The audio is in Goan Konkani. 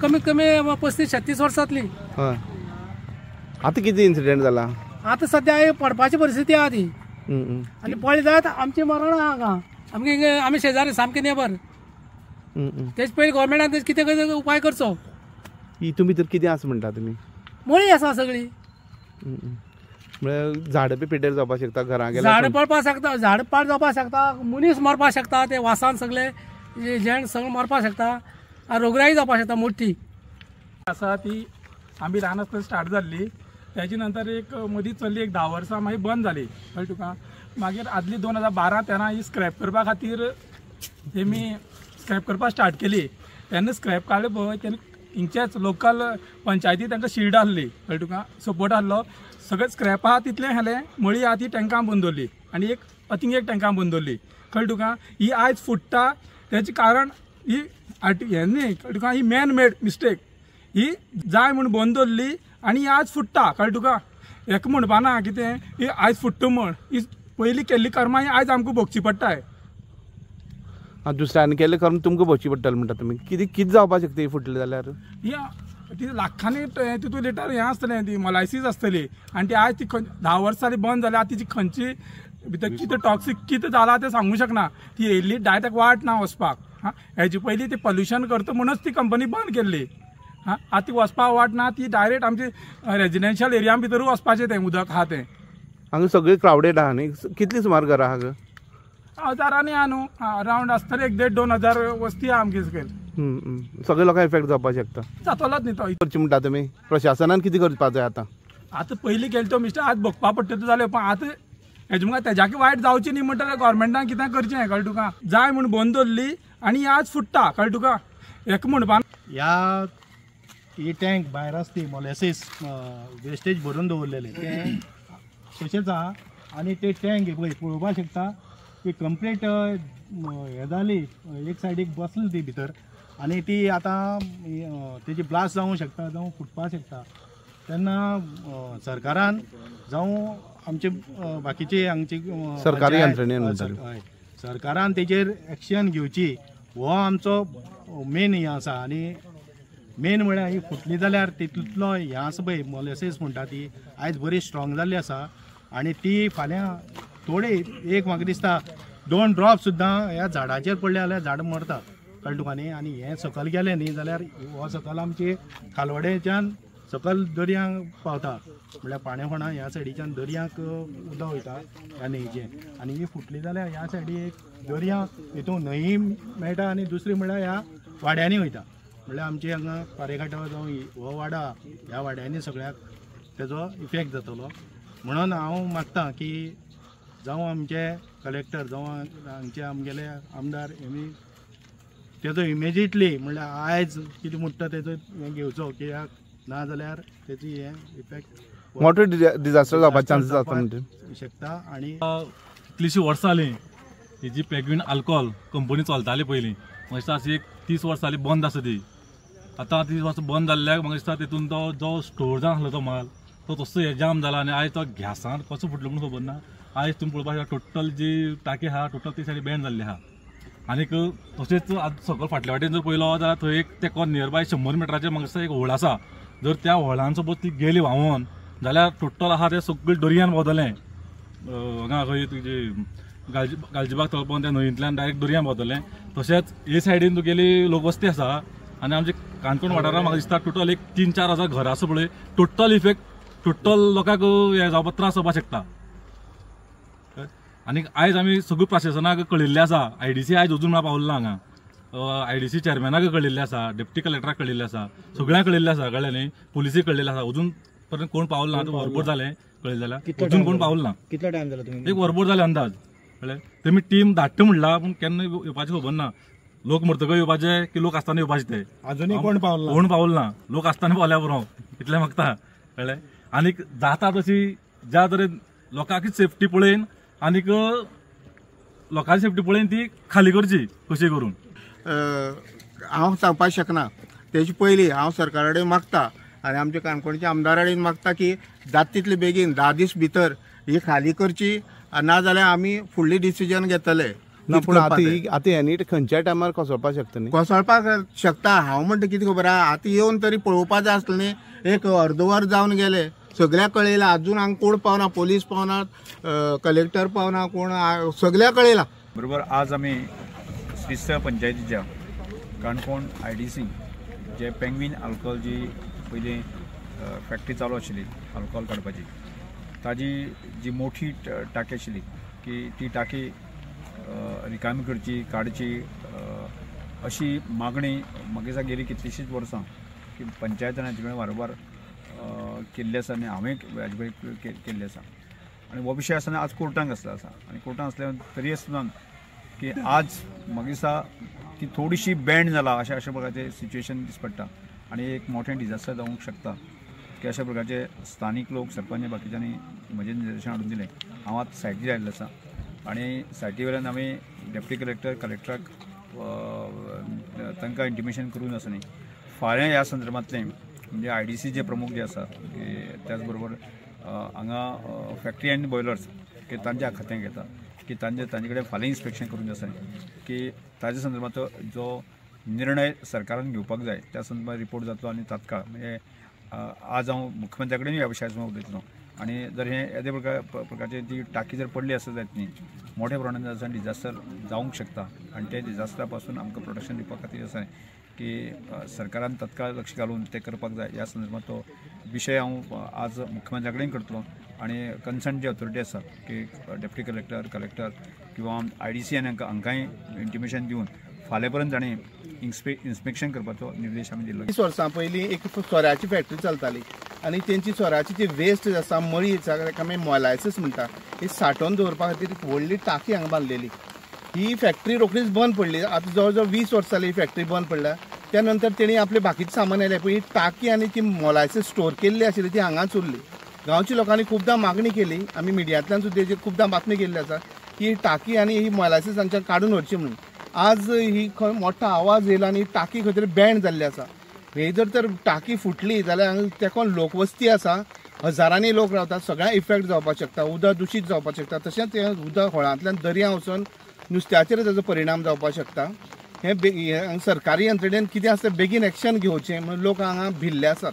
कमीत कमी 35-36 वर्सां जातली. हय, आतां कितें इन्सिडेंट जाला? आतां सद्या पडपाची परिस्थिती आहा ती. आनी पडली जायत आमचें मरण आहा हांगा. आमगे आमी शेजारी सामके नेबर. तेच पयलीं गव्हर्मेंटान तेज कितें कितें उपाय करचो. हितून भितर कितें आसा म्हणटा तुमी? मळी आसा सगळी. म्हळ्यार झाडां बी पेटेर जावपाक शकता, घरां गेल्यार झाडां पडपाक शकता, झाडां पाड जावपाक शकता, मनीस मरपाक शकता, ते वासान सगळे जेंट सगळें मरपाक शकता, रोगराई जावपाक शकता मोठी आसा. ती आमी ल्हान आसतना स्टार्ट जाल्ली, तेजे नंतर एक मदीं चल्ली एक 10 वर्सां, मागीर बंद जाली. कळ्ळें तुका? मागीर आदली 2012-13 ही स्क्रॅप करपा खातीर तेमी स्क्रॅप करपाक स्टार्ट केली. तेन्ना स्क्रॅप काडले पळय, तेन्ना हिंगचेच लोकल पंचायती तांकां शिल्ड आहली, कळ्ळें तुका, सपोर्ट आहलो. सगळें स्क्रॅप आहा तितलें हालें, मळी आहा ती टँकां बंद दवरली आनी एक अथिंग एक टँकां बंद दवरली. कळ्ळें तुका? ही आयज फुट्टा तेचें कारण ही हें न्ही, कळ्ळें तुका, ही मॅन मेड मिस्टेक. ही जाय म्हूण बंद दवरली आनी ही आज फुट्टा. कळ्ळें तुका? हेका म्हणपा ना कितें ही आयज फुट्टा म्हण, ही पयलीं केल्ली कर्मां ही आयज आमकां भोगची पडटाय. दुसऱ्यान केल्लें कर्म तुमकां भोगची पडटलें म्हणटा तुमी. कितें कितें जावपाक शकता ही फुटली जाल्यार? ही ती लाखांनी तितून लिटर हें आसतलें, ती मोलायसीस आसतली. आनी ती आयज ती 10 वर्सां जाली बंद जाल्या, आतां तिची खंयची भितर कितें टॉक्सीक कितें जालां तें सांगूंक शकना. ती येयल्ली डायरेक्ट वाट ना वचपाक. हां, हेजे पयलीं ती पोल्युशन करता म्हणूनच ती कंपनी बंद केल्ली. हां, आतां ती वचपाक वाट ना, ती डायरेक्ट आमची रेजिडेन्शियल एरिया भितरूय वचपाचें तें उदक आहा तें. हांगा सगळें क्रावडेड आहा न्ही? कितली सुमार घरां आहा? हजारांनी आहा न्हू, अरावंड आसतले 1-1.5-2 हजार वस्ती आहा आमगे सकयल. सगळे लोकांक इफेक्ट जावपाक शकता. जातलोच न्ही तो. करचें म्हणटा तुमी? प्रशासनान कितें करपाक जाय आतां? आतां पयलीं केलें तो मिस्टेक, आतां भोगपा पडटा जालें, पण आतां हेजे मुखार तेज्याकय वायट जावचें न्ही म्हणटा गव्हर्मेंटान कितें करचें. कळ्ळें तुका? जाय म्हूण बंद दवरली आनी आज फुट्टा. कळ्ळें तुका? हेका म्हणपा ह्या ही टँक भायर आसा ती मोलेसीस वेस्टेज भरून दवरलेलें तें तशेंच आहा. आनी ते टँक पळय पळोवपाक शकता ती कंप्लीट हें जाली, एक सायडीक बसली ती भितर आनी ती आतां तेजी ब्लास्ट जावंक शकता, जावं फुटपाक शकता. तेन्ना सरकारान जावं आमचे बाकीचे हांगची सरकारी यंत्रणेन सरकारान तेजेर एक्शन घेवची, हो आमचो मेन हें आसा. आनी मेन म्हळ्यार ही फुटली जाल्यार तितूंतलो हें आसा पळय मोलेसीस म्हणटा ती आयज बरी स्ट्रॉंग जाल्ली आसा. आनी ती फाल्यां थोडे एक म्हाका दिसता 2 ड्रॉप सुद्दां ह्या झाडाचेर पडले जाल्यार झाड मरता. कळ्ळें तुका न्ही? आनी हें सकयल गेलें न्ही जाल्यार हो सकयल आमची खालवडेच्यान सकयल दर्यांक पावता, म्हळ्यार पाणेफोंडा ह्या सायडीच्यान दर्यांक उदक वयता ह्या न्हंयचें. आनी ही फुटली जाल्यार ह्या सायडी एक दर्या हितून न्हंय मेळटा आनी दुसरी म्हळ्यार ह्या वाड्यांनी वयता. म्हळ्यार आमचे हांगा पारेघाटा जावं हो वाडा, ह्या वाड्यांनी सगळ्याक तेजो इफेक्ट जातलो. म्हणून हांव मागता की जावं आमचे कलेक्टर जावं हांगचे आमगेले आमदार हेमी तेजो इमिजिएटली म्हणल्यार आयज कितें म्हणटा तेजो हें घेवचो, कित्याक ना जाल्यार तेजी हें इफेक्ट मोठो डिजास्टर जावपाचे चान्सीस आसता म्हणटा शकता. आनी कितलीशीं वर्सां जालीं ही जी पेगवीन आल्कोहोल कंपनी चलताली पयलीं, म्हाका दिसता अशी एक 30 वर्सां जालीं बंद आसा ती. आतां 30 वर्सां बंद जाल्ल्याक म्हाका दिसता तितून तो जो स्टोर जावन आसलो तो माल तो तसो हे जाम जाला आनी आयज तो गॅसान कसो फुटलो म्हूण खबर ना. आयज तुमी पळोवपाक शकता टोटल जी टाकी आहा टोटल ती सायडी बँड जाल्ली आहा. आनीक तशेंच आतां सकयल फाटल्या वाटेन जर पळयलो जाल्यार थंय एक तेका नियर बाय 100 मिटराचेर म्हाका दिसता एक होळ आसा. जर त्या व्हळान सपोज ती गेली व्हांवोन जाल्यार टोटल आहा तें सगळें दर्यान भोंवतलें. हांगा खंय तुजी गालजीबाग तळपोन त्या न्हंयंतल्यान डायरेक्ट दर्यान भोंवतलें. तशेंच हे सायडीन तुगेली लोकवस्ती आसा आनी आमचे काणकोण वाठारांत म्हाका दिसता टोटल एक 3-4 हजार घरां आसा पळय, टोटल इफेक्ट टोटल लोकांक हें जावपाक त्रास जावपाक शकता. आनी आयज आमी सगळ्यो प्रशासनाक कळिल्लें आसा, IDC आयज अजून म्हणल्यार पावलो ना हांगा, IDC चेअरमॅनाक कळिल्लें आसा, डेप्टी कलेक्टराक कळिल्लें आसा, सगळ्यांक कळिल्लें आसा, कळ्ळें न्ही, पुलिसीक कळिल्लें आसा. अजून पर्यंत कोण पावलो ना. वरभर जालें कळ्ळें जाल्यार अजून कोण पावलो ना. कितलो टायम जालो तुमी? एक वरभर जालें अंदाज. कळ्ळें, तेमी टीम धाडटा म्हणला पूण केन्ना येवपाचें खबर ना. लोक मरतकच येवपाचे की लोक आसतना येवपाचे ते अजूनय कोण पावलो ना. कोण पावलो ना, लोक आसतना पावल्या पुरो इतलें मागता. कळ्ळें, आनीक जाता तशी ज्या तरेन लोकांकच सेफ्टी पळयन आनीक लोकांची सेफ्टी पळयन ती खाली करची कशी करून. हांव सांगपाक शकना. तेजे पयलीं हांव सरकारा कडेन मागता आनी आमच्या काणकोणच्या आमदारा कडेन मागता की जाता तितले बेगीन 10 दीस भितर ही खाली करची, ना जाल्यार आमी फुडली डिसिजन घेतले. ना पूण आतां एनी खंयच्या टायमार कोसळपाक शकता न्ही? कोसळपाक शकता. हांव म्हणटा कितें खबर आहा, आतां येवन तरी पळोवपा जाय आसलें न्ही. एक अर्द वर जावन गेले, सगळ्याक कळयलां, अजून हांगा कोण पावना, पोलीस पावना, कलेक्टर पावना, कोण, सगळ्याक कळयलां. बरोबर, आज आमी श्रीस्थळ पंचायतीच्या काणकोण IDC जे पेंग्वीन अल्कोहोल जी पयलीं फॅक्टरी चालू आशिल्ली अल्कोहोल काडपाची, ताजी जी मोठी टाकी आशिल्ली की ती टाकी रिकामी करची, काडची अशी मागणी म्हाका दिसता गेली कितलींशींच वर्सां की पंचायतान हाचे कडेन वारंवार केल्ली आसा आनी हांवें हाजे कडेन केल्ली आसा. आनी हो विशय आसतना आज कोर्टांक आसलो आसा आनी कोर्टान आसल्या तरी आसतना की आज म्हाका दिसता ती थोडीशी बँड जाला अशें अशा प्रकारचें सिच्युएशन दिस पडटा आनी एक मोठें डिजास्टर जावंक शकता की अशा प्रकारचे स्थानीक लोक, सरपंच, बाकीच्यांनी म्हजें निदर्शन हाडून दिलें. हांव आतां सायटीर आयिल्लो आसा आनी सायटी वयल्यान आमी डेप्युटी कलेक्टर, कलेक्टराक तांकां इंटिमेशन करून आसा न्ही फाल्यां ह्या संदर्भांतलें म्हणजे IDC जे प्रमुख जे आसा त्याच बरोबर हांगा फॅक्टरी आनी बॉयलर्स की तांच्या खात्यांक घेता की तांचे कडेन फाल्यां इन्स्पेक्शन करून आसा की ताज्या संदर्भांत जो निर्णय सरकारान घेवपाक जाय त्या संदर्भात रिपोर्ट जातलो आनी तात्काळ म्हणजे आज हांव मुख्यमंत्र्या कडेन ह्या विशयाचेर उलयतलो. आनी जर हें येदे प्रकारची जी टाकी जर पडली आसत जायत न्ही मोठ्या प्रमाणान आसा डिजास्टर जावंक शकता आनी ते डिजास्टरा पासून आमकां प्रोटेक्शन दिवपा खातीर आसा की सरकारान तत्काळ लक्ष घालून ते करपाक जाय. ह्या संदर्भात तो विशय हांव आज मुख्यमंत्र्या कडेन करतलो आनी कन्सर्न जी ऑथॉरिटी आसा की डेप्युटी कलेक्टर, कलेक्टर किंवा IDC आनी हांकांय इंटिमेशन दिवन फाल्यां पर्यंत ताणें इन्स्पेक्शन करपाचो निर्देश आमी दिल्लो. 20 वर्सां पयलीं एक सोऱ्याची फॅक्टरी चलताली आनी तेंची सोऱ्याची जी वेस्ट आसा, मळी आसा, ताका आमी मोलायसीस म्हणटा, ही सांठोवन दवरपा खातीर एक व्हडली टाकी हांगा बांदलेली. ही फॅक्टरी रोखडीच बंद पडली. आतां जवळ जवळ 20 वर्सां जाली ही फॅक्टरी बंद पडल्या. त्या नंतर तेणी आपलें बाकीचें सामान आयलें, पूण ही टाकी आनी ती मोलायसीस स्टोर केल्ली आशिल्ली ती हांगाच उरली. गांवच्या लोकांनी खुबदां मागणी केली, आमी मिडियांतल्यान सुद्दां तेजेर खुबदां बातमी केल्ली आसा की ही टाकी आनी ही मोलायसीस हांगच्यान काडून व्हरची म्हणून. आज ही खंय मोठो आवाज येयला आनी टाकी खंय तरी बँड जाल्ली आसा. ही जर तर टाकी फुटली जाल्यार हांगा तेकोन लोकवस्ती आसा, हजारांनी लोक रावतात, सगळ्यांक इफेक्ट जावपाक शकता, उदक दुशीत जावपाक शकता. तशेंच हें उदक होळांतल्यान दर्या वचून नुस्त्याचेर ताजो परिणाम जावपाक शकता. हें सरकारी यंत्रणेन कितें आसा बेगीन एक्शन घेवचें म्हणून लोक हांगा भिल्ले आसात.